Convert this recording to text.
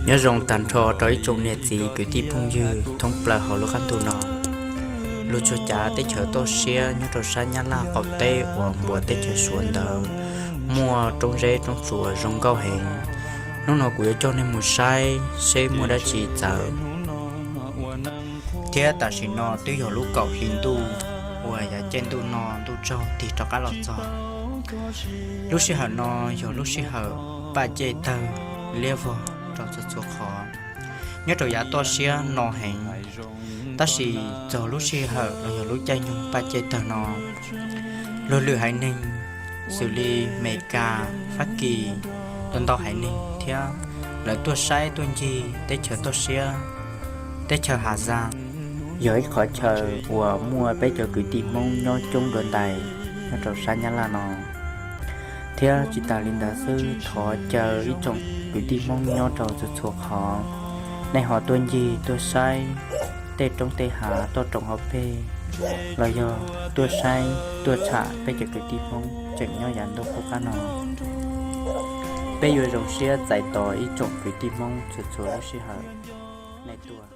Nyob zoo tag nrho rau ib tsoom niam txiv kwv tij phooj ywg thoob plaws hauv lub qab ntuj no. Luag tsuas cav teb chaws toj siab nyob rau sab Nyab Laj qaum teb uas npuab teb chaws Suav ntawd muaj roob zeb roob tsuas zoo nkauj heev. Hnub no kuv yuav coj nej mus saib seb muaj dab tsi txawv. Thiab tam sim no twb yog lub kaum hli ntuj uas yav caij ntuj no ntuj tsaug tig rov qab los txog. Lub sij hawm no yog lub sij hawm paj ceg tawg liab vog rau txhua txhua qhov nyob rau yav toj siab no heev. Tab sis txog lub sij hawm los yog lub caij nyoog paj ceg tawg no, luag lwm haiv neeg xws li Meskas, Fab Kis, ntau ntau haiv neeg thiab lawv tuaj saib tuaj ncig teb chaws toj siab, teb chaws Hav Zaj, yog ib qhov chaw uas muaj peb cov kwv tij Hmoob nyob coob dua ntais nyob rau sab Nyab Laj no. Thiab tsis tas li ntawd xwb, thov caw ib tsoom kwv tij Hmoob nyob rau txhua txhua qhov, nej ho tuaj ncig tuaj saib tej roob tej hav toj roob hauv pes, los yog tuaj saib tuaj tsham peb cov kwv tij Hmoob tseem nyob yav ntuj qub qab no. Peb yuav zoo siab txais tos ib tsoom kwv tij Hmoob txhua txhua lub sij hawm nej tuaj.